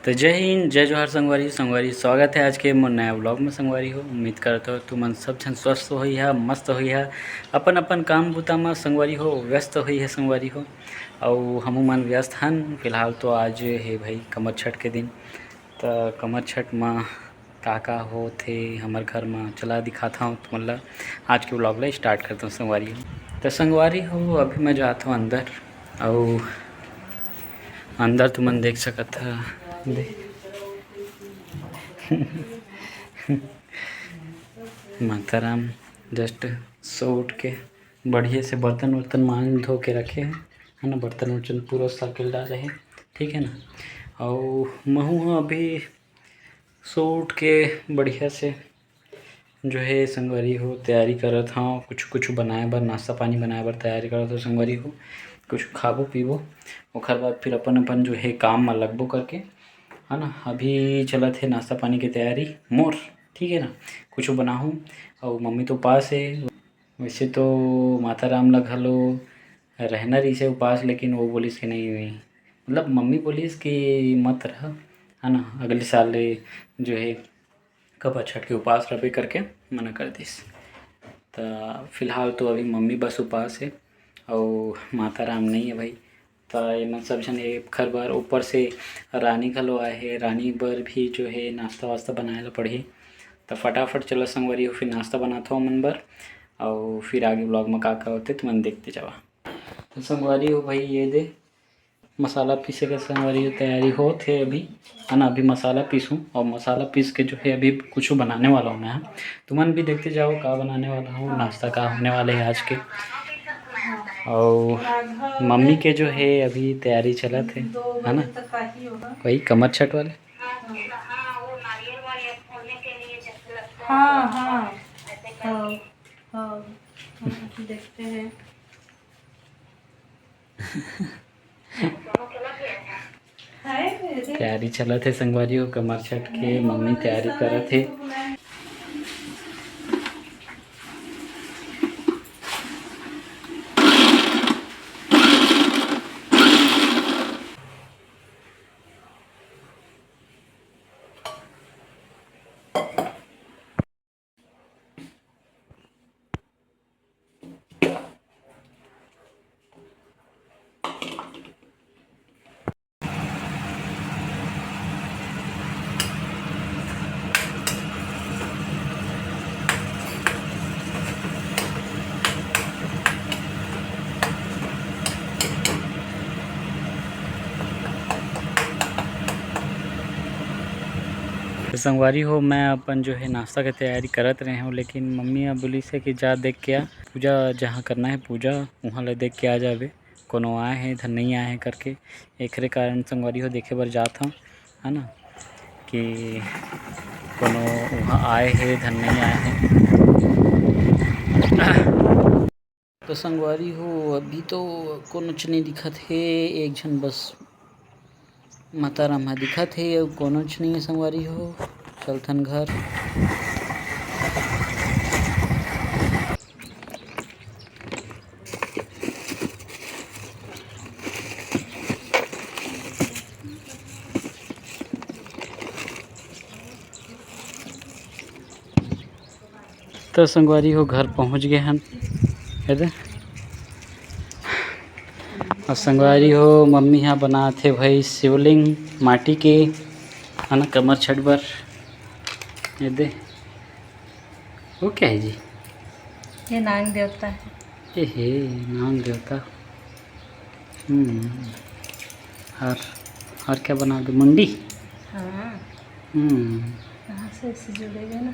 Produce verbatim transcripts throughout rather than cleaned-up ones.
तो जय हिंद, जय जोहार संगवारी। संगवारी, स्वागत है आज के मोर नया व्लॉग में। संगवारी हो, उम्मीद करता हो तुमन सब झन स्वस्थ होई हा, मस्त होई हा, अपन अपन काम बुता में संगवारी हो व्यस्त होई है संगवारी हो। अउ हमू मन व्यस्त हन। फिलहाल तो आज हे भाई कमर छठ के दिन, त कमर छठ में का का होथे हमर घर में, चला दिखात हव तुमन ला। आज के व्लॉग ला स्टार्ट करत हव संगवारी हो। त संगवारी हो, अभी मैं जात हव अंदर, अउ अंदर तुमन देख सकत ह, दे माता राम जस्ट सो उठ के बढ़िया से बर्तन वर्तन मांज धो के रखे हे, है ना। बर्तन वर्तन पूरा सर्कल डाले हे, ठीक है ना। अउ महू ह अभी सो उठ के बढ़िया से जो है संगवारी हो तैयारी करत हव, कुछ कुछ बनाए बर, नाश्ता पानी बनाए बर तैयारी करत हव संगवारी हो। कुछ खाबो पीबो, ओखर बाद फिर अपन अपन जो है काम में लगबो करके, है ना। अभी चलत है नाश्ता पानी के तैयारी मोर, ठीक है ना। कुछ बनाहूँ, अउ मम्मी तो उपास है। वैसे तो माता राम ला घलो रहना रहिसे उपास, लेकिन वो बोलिस कि नहीं, नहीं, मतलब मम्मी बोलिस कि मत रह, है ना, अगले साल ले जो है कपा छठ के उपास रहे करके मना कर दिस। त फिलहाल तो अभी मम्मी बस उपास है, अउ माता राम नहीं है भाई। त एमन सब झन एखर बर, ऊपर से रानी घलो आए हे, रानी बर भी जो है नाश्ता वास्ता बनाए ला पड़ही। त फटाफट चलो संगवारी हो, फिर नाश्ता बनात हो मन बर, अउ फिर आगे व्लॉग में का का होते तुमन देखते जावा। तो संगवारी हो भाई, ये दे मसाला पीसे के संगवारी हो तैयारी होत हे अभी, है ना। अभी मसाला पीसूँ अउ मसाला पीस के जो है अभी कुछ बनाने वाला हूँ मैं, हाँ। तुमन भी देखते जाओ का बनाने वाला हूँ, नाश्ता का होने वाले है आज के। अउ मम्मी के जो है अभी तैयारी चलत है, है ना। वही कमर छठ वाले। हाँ, हाँ, हाँ, देखते हैं। तैयारी चलत हे संगवारी हो, कमर छठ के मम्मी तैयारी करत हे। तो संगवारी हो, मैं अपन जो है नाश्ता के तैयारी करत रहे हूँ, लेकिन मम्मी अब बोलिस हे कि जा देख के आ, पूजा जहाँ करना है पूजा, वहाँ ले देख के आ जाबे, कोनो आए हे धन नहीं आए हे करके। एकरे कारण संगवारी हो देखे बर जात हूँ, है ना, कि कोनो वहाँ आए हे धन नहीं आए हे। तो संगवारी हो, अभी तो कोनोच नहीं दिखत हे, एक झन बस माता राम ह दिखत हे, अउ कोनोच नहीं हे संगवारी हो। चलथन घर। तो संगवारी हो, घर पहुँच गए हन। ये दे। अउ संगवारी हो, मम्मी हा बनात हे भाई शिवलिंग माटी के, है ना, कमर छठ बर। ये दे, वो क्या है जी? ये नाग देवता है। ए हे, नाग देवता। हम्म। और, और क्या बना दे? मुंडी? हाँ। हम्म। यहाँ से ऐसे जुड़ेगा ना।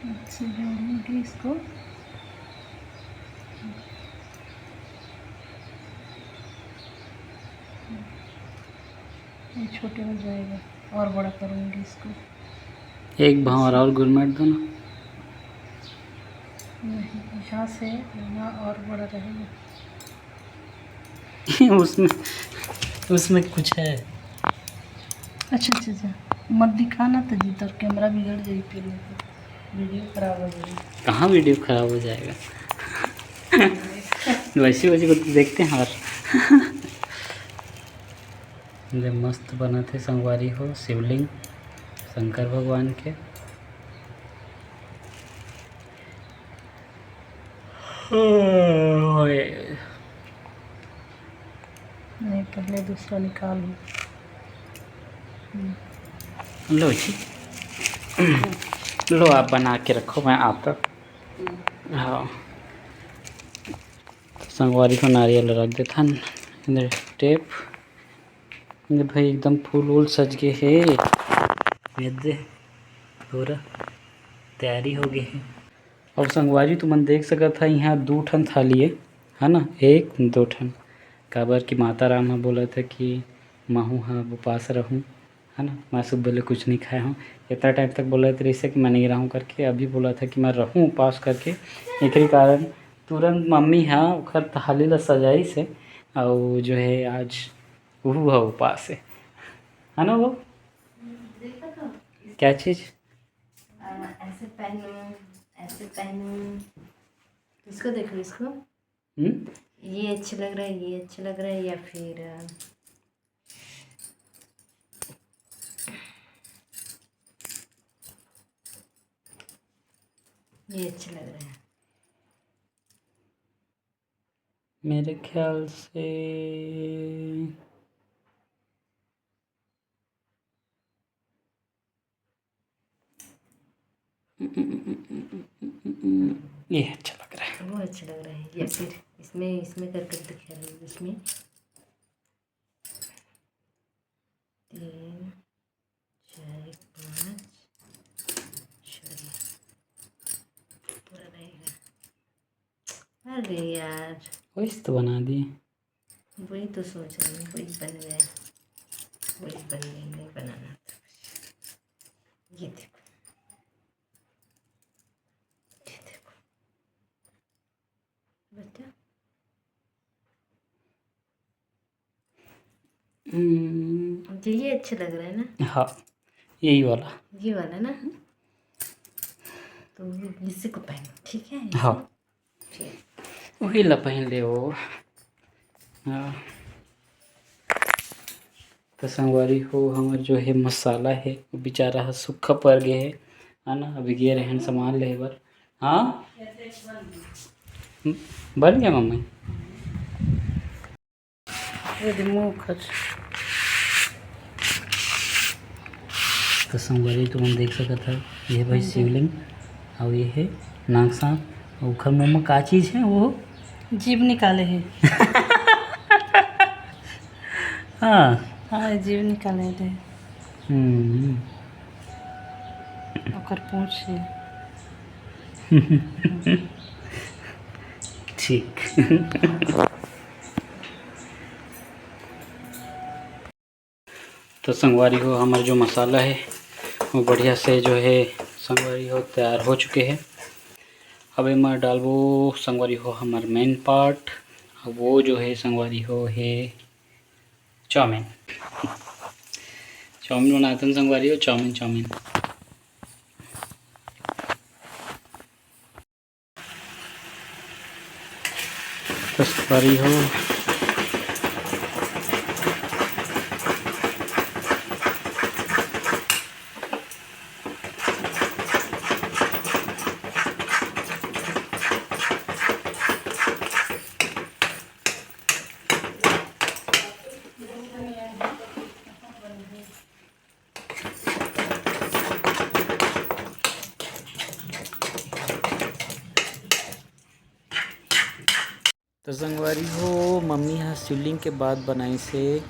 अच्छा, जोड़ेंगे इसको। ये छोटे हो जाएगा, और बड़ा करूँगी इसको। एक भांवर और गुरमेट दो ना। नहीं, यहाँ से यहाँ और बड़ा रहेगा। उसमें, उसमें कुछ है। अच्छा, अच्छा, अच्छा। मत दिखाना तो जी, तोर कैमरा बिगड़ जाई, फिर वीडियो खराब हो जाई। कहाँ वीडियो खराब हो जाएगा? वैसे वैसे को तो देखते हैं और ये मस्त बनत हे संगवारी हो शिवलिंग शंकर भगवान के। ओए। नहीं, पहले दूसरा निकाल लो। लो जी, लो आप बना के रखो, मैं आता। हाँ, तो संगवारी हो नारियल रख देथन इधर टेप। ये भाई एकदम फूल वूल सज गे हे, ये दे पूरा तैयारी हो गे हे। अब संगवारी तुमन देख सकत ह, इहाँ दू ठन थाली हे, है ना, एक दो ठन, काबर कि माता राम ह बोलत हे कि महू ह उपास रहूँ, है ना, मैं सुबह ले कुछ नहीं खाए हूँ। इतना टाइम तक बोलत रहिस हे कि मैं नहीं रहूँ करके, अभी बोलत हे कि मैं रहूँ उपास करके। एकरे कारण तुरंत मम्मी ह ओखर थाली ला सजाइस हे, अउ जो है आज उहू ह उपास हे, है ना वो? देखा तो क्या चीज? आ, ऐसे पहनूं, ऐसे पहनूं। इसको देखो, इसको। हम्म? ये अच्छा लग रहा है, ये अच्छा लग रहा है, या फिर, आ, ये अच्छा लग रहा है। मेरे ख्याल से ये अच्छा लग रहा है। वो अच्छा लग रहा है, या फिर इसमें, इसमें करके दिखा रही हूँ, इसमें तीन, चार, पाँच, छः, पूरा रहेगा। अरे यार, वही तो बना दिए। वही तो सोच रही हूँ, वही बन गया, वही बन गया, नहीं बनाना था। ये देखो, ये देखो, बच्चा। हम्म। अच्छा, ये अच्छा लग रहा है ना? हाँ, यही वाला। ये वाला ना? तो इसी को पहनो, ठीक है? हाँ। ठीक। वही ला पहन ले वो। हाँ। तो संगवारी हो, हमर जो है मसाला है, वो बेचारा ह सूखा पड़ गए है, है ना? अभी गए रहन सामान ले बर। हाँ, बन गया मम्मी। ये दे मुंह खच। तो संगवारी, तुमन देख सकत हव, ये भाई शिवलिंग, और ये है नाग सांप। ओखर मुंह में का चीज है वो? जीभ निकाले है। हाँ। हाँ, जीभ निकाले है। हम्म। ओकर पूंछ है। ठीक। तो संगवारी हो, हमर जो मसाला है, वो बढ़िया से जो है संगवारी हो, तैयार हो चुके हैं। अब एमा डालबो संगवारी हो, हमर main part, वो जो है संगवारी हो, है चाउमीन। चाउमीन बनाथन संगवारी हो, चाउमीन, चाउमीन। तस्करी हो। तो संगवारी हो, मम्मी ह शिवलिंग के बाद बनाइस हे,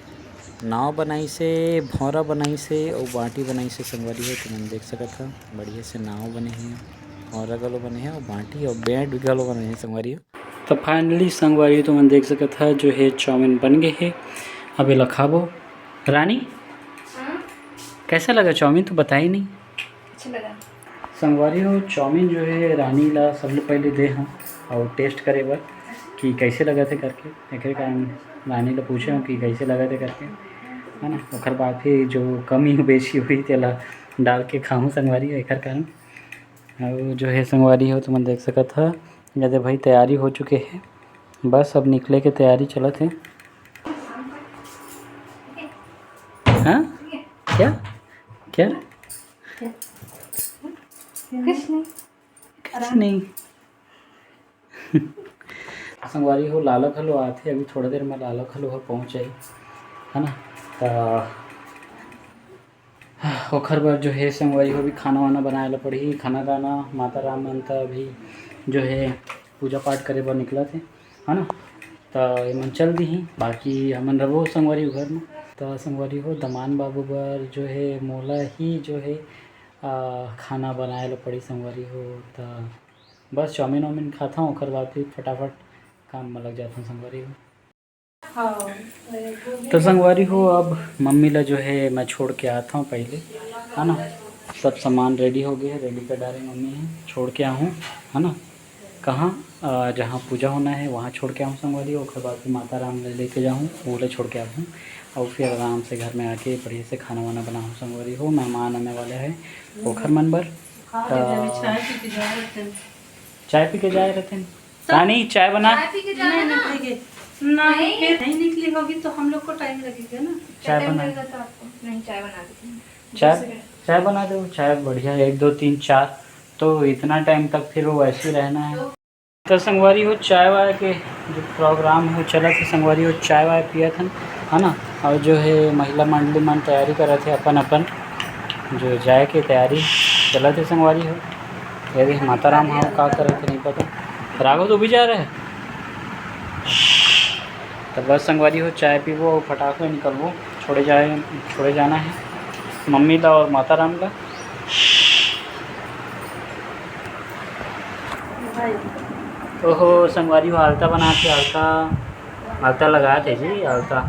नाव बनाइस हे, भौंरा बनाइस हे, अउ बांटी बनाइस हे। संगवारी हो, तुमन देख सकत ह, बढ़िया से नाव बने हे, भौंरा घलो बने हे, अउ बांटी अउ बेंट घलो बने हे संगवारी हो। तो finally संगवारी हो, तुमन देख सकत ह, जो हे चाउमीन बन गे हे। अब एला खाबो। रानी, हाँ? कैसा लगा चाउमीन? तो बताई नहीं। अच्छा लगा। संगवारी हो, चाउमीन जो है रानी ला सबले पहले दे हूँ और टेस्ट करे बर कि कैसे लगा थे करके। एकरे कारण रानी ला पूछे हूँ कि कैसे लगा थे करके। है ना। ओकर बाद फिर जो कमी बेसी होही, तेला डाल के खाहूँ संगवारी हो, एकर कारण। अउ जो हे संगवारी हो, तुमन देख सकत ह, ये दे भाई तैयारी हो चुके हे, बस अब निकले के तैयारी चलत हे। हाँ? क्या? क्या? कुछ नहीं। कुछ नहीं। संगवारी हो, लाला घलो आथे, अभी थोड़ा देर में लाला घलो ह पहुँच जाही, है ना। त ओखर बर जो हे संगवारी हो, अभी खाना वाना बनाए ला पड़ही, खाना गाना, माता राम मन त अभी जो हे पूजा पाठ करे बर निकलत हे, है ना। त एमन चल दिही, बाकी हमन रबो संगवारी हो घर में। त संगवारी हो, दमान बाबू बर जो हे मोला ही जो हे, आ, खाना बनाए ला पड़ी संगवारी हो। त बस चाउमीन वाउमीन खाथंव, ओकर बाद फिर फटाफट काम में लग जाथंव संगवारी हो। हाँ, तो संगवारी हो, अब मम्मी ला जो है मैं छोड़ के आता हूँ पहले, है ना। सब सामान रेडी हो गए है, रेडी कर डाले मम्मी है, छोड़ के आहूँ, है ना। कहाँ, अ, जहाँ पूजा होना है वहाँ छोड़ के आहूँ संगवारी हो, ओकर बाद फिर माता राम ले लेके जाहूँ, वो ले छोड़ के आहूँ, और फिर आराम से घर में आके बढ़िया से खाना वाना बनाहूँ संगवारी हो। मेहमान आने वाले हैं ओखर मन बर। खा के जावे, तो चाय पी के जाए रहते हैं। चाय पी के जाए रहते हैं। तो रानी, चाय बना। चाय पी के जाना नहीं ना। निकलेगी। ना, नहीं। फिर नहीं निकली होगी तो हम लोग को टाइम लगेगा ना। चाय टाइम बना। लगेगा तो आपको। नहीं, चाय बना देती हूँ। चाय, दूसरे। चाय बना दो, चाय बढ़िया, एक, दो, तीन, चार, तो इतना टाइम तक फिर वो वैसे ही रहना है। तो संगवारी हो, चाय वाय के जो प्रोग्राम हो चलत हे संगवारी हो, चाय वाय पियत हन, है ना। और जो है महिला मंडली मन तैयारी करत हे अपन अपन जो जाए के तैयारी चलत हे संगवारी हो। ये देख माता राम हो का करत हे नहीं पता। राघव तो भी जा रहे हैं। तो बस संगवारी हो, चाय पीबो और फटाक से निकलबो, छोड़े जाए, छोड़े जाना है मम्मी ला और माता राम ला। ओहो संगवारी हो, आलता बनात हे, आलता, आलता लगात हे जी, आलता,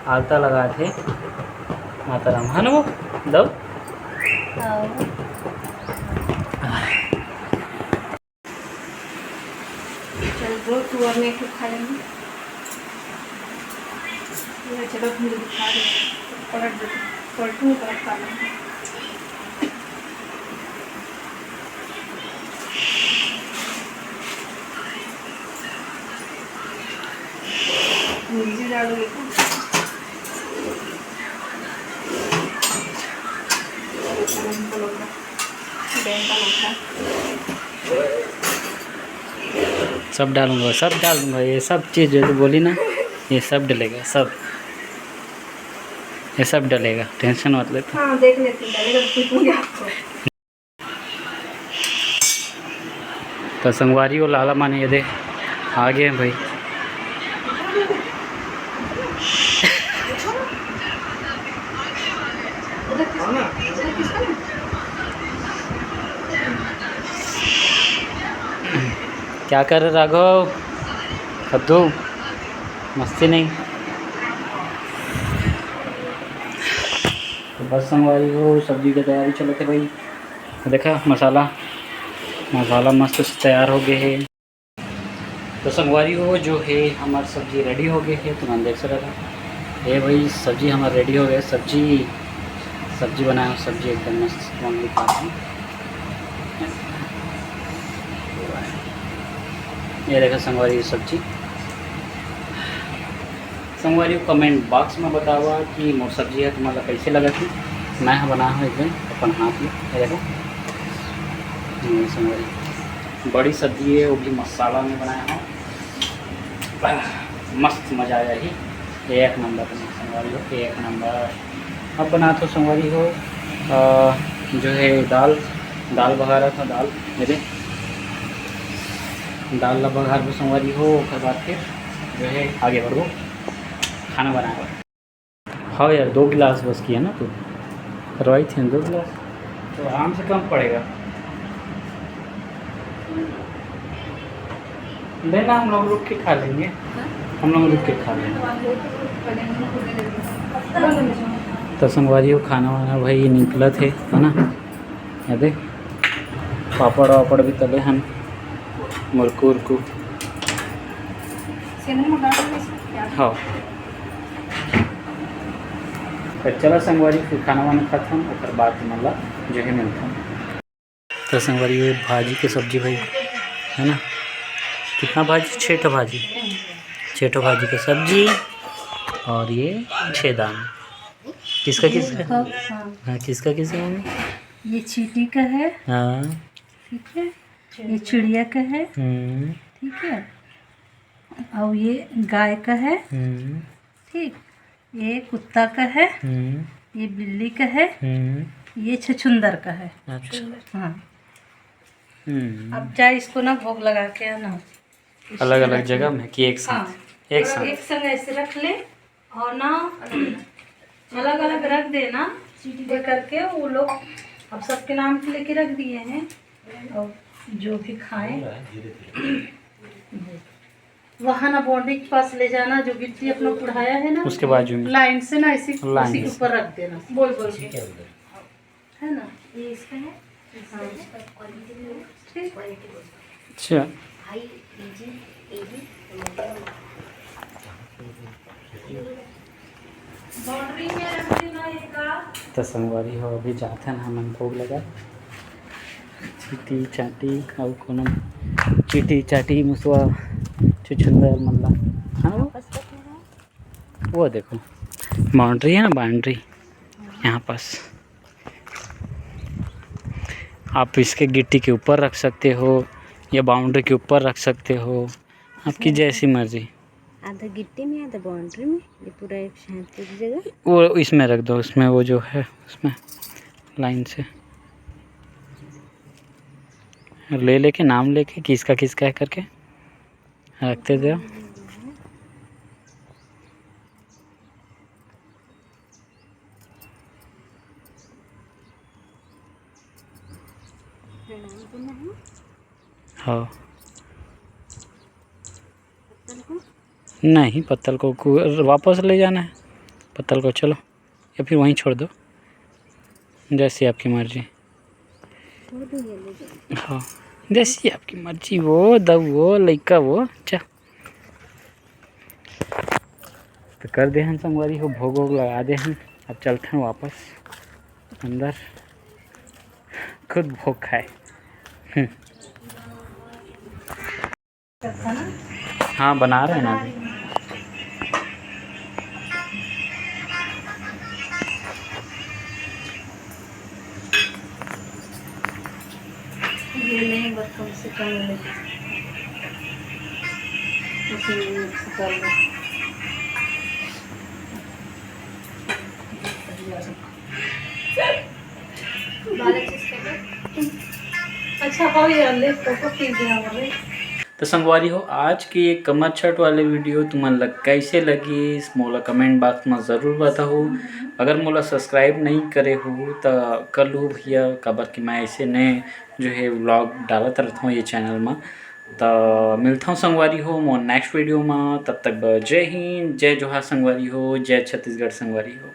आलता लगात हे माता राम, है ना वो दव? हाँ। चल दो, तू और मैं एक खा लेंगे। ये चलो, फिर दिखा दे, पलट दे, पलटू, पलट खा लेंगे। मिर्ची डाल देते हैं। बैंक का नोट है। सब डालूंगा, सब डालूंगा, ये सब चीज़ जो तू बोली ना, ये सब डलेगा, सब, ये सब डलेगा, टेंशन मत ले तू। हाँ, देख लेती हूँ, डलेगा तो पूछूंगी आपको। तो संगवारी हो, लाला माने ये दे आ गए हैं भाई। क्या कर रहे राघव? कद्दू, मस्ती नहीं। तो बस संगवारी हो, सब्जी के तैयारी चलत हे भाई। देखा मसाला, मसाला मस्त से तैयार हो गए हे। तो संगवारी हो, जो है हमार सब्जी रेडी हो गए हे, तुमन देख सकत हो। ये भाई सब्जी हमार रेडी हो गए, सब्जी, सब्जी बनाए हो, सब्जी एकदम मस्त, एकदम दिखात हे। ये देखा संगवारी सब्जी। संगवारी हो, comment box में बतावा कि मोर सब्जी है तुम्हारा कैसे लगत हे। मैं ह बनाया हूँ एक दिन अपन हाथ में, ये देखो। हम्म, संगवारी, बड़ी सब्जी है, वो भी मसाला में बनाया हूँ। आह, मस्त मजा आया ही, एक नंबर संगवारी हो, एक नंबर। अब बनात हो संगवारी हो, अ, जो है दाल, दाल बघारत हो, दाल मेरे दाल ला बघारबो संगवारी हो, ओकर बाद फिर जो है आगे बढ़बो खाना बनाए बर। हाँ यार, दो गिलास बस किया ना तू, करवाई थी ना दो गिलास, तो आराम से कम पड़ेगा। लेना, हम लोग रुक के खा लेंगे, हम लोग रुक के खा लेंगे। तो संगवारी हो, खाना वाना भाई निकलत हे, है ना? ये दे, पापड़ वापड़ भी तले हन, मुरकू उरकू। हाँ। त चला संगवारी, फिर खाना वाना खाथन, ओकर बाद तुमन ला जो है मिलथन। त संगवारी, ये भाजी के सब्जी भाई, है ना, कितना भाजी? छः ठो भाजी, छः ठो भाजी का सब्जी। और ये छः दान। किसका ये किसका? हाँ। हाँ, किसका किसका है? ये चींटी का है। हाँ। ठीक है, ये चिड़िया का है। हम्म। ठीक है, और ये गाय का है। हम्म। ठीक, ये कुत्ता का है। हम्म। ये बिल्ली का है। हम्म। ये छछुंदर का है। अच्छा। हाँ। हम्म। अब जा, इसको ना भोग लगा के आना। अलग अलग जगह में कि एक साथ? हाँ। एक और साथ। एक संग ऐसे रख ले और ना अलग अलग रख देना, ये करके वो लोग अब सबके नाम के लेके रख दिए हैं। और जो भी खाए, वहाँ ना बाउंड्री के पास ले जाना, जो गिट्टी अपना कुढ़ाया है ना, उसके बाजू में। लाइन से ना, ऐसे लाइन उसी के से। ऊपर रख देना, बोल बोल के। है ना? ये इसका है, इसका हाँ। है। ठीक। अच्छा। त संगवारी हो, अभी जाथन हमन भोग लगा। चींटी चांटी अउ कोनो चींटी चांटी मुसवा छछुंदर मन ला। हाँ, वो, वो देखो, बाउंड्री है ना, बाउंड्री। यहाँ पास आप इसके गिट्टी के ऊपर रख सकते हो या बाउंड्री के ऊपर रख सकते हो, आपकी जैसी मर्जी। आधा गिट्टी में, आधा बाउंड्री में, ये पूरा एक साथ एक जगह। वो इसमें रख दो, उसमें वो जो है, उसमें लाइन से ले लेके, नाम लेके, किसका किसका है करके रखते जाओ। प्रणाम करना है। हाँ। पत्तल को? नहीं, पत्तल को कु-, वापस ले जाना है पत्तल को। चलो, या फिर वहीं छोड़ दो, जैसी आपकी मर्जी। छोड़ दो, ये ले जाओ। हाँ, जैसी आपकी मर्जी, वो दऊ, वो लइका, वो। चल, तो कर दे हन संगवारी हो, भोग वोग लगा दे हन। अब चलथन वापस अंदर, खुद भोग खाए। हम्म। हाँ, बना रहे हैं ना अभी। ये नहीं, बस कम से कम ले। उसी में mix कर लो। अच्छा, हो यार, ले, फोटो खींच दे हमारे। तो संगवारी हो, आज के ये कमर छठ वाले video तुमन ला कैसे लगिस, मोला comment box में ज़रूर बताओ। अगर मोला subscribe नहीं करे हो, तो कर लो भैया, काबर कि मैं ऐसे नए जो है vlog डालत रहता हूँ ये channel में। तो मिलता हूँ संगवारी हो मोर next video में। तब तक बर जय हिंद, जय जोहार संगवारी हो, जय छत्तीसगढ़ संगवारी हो।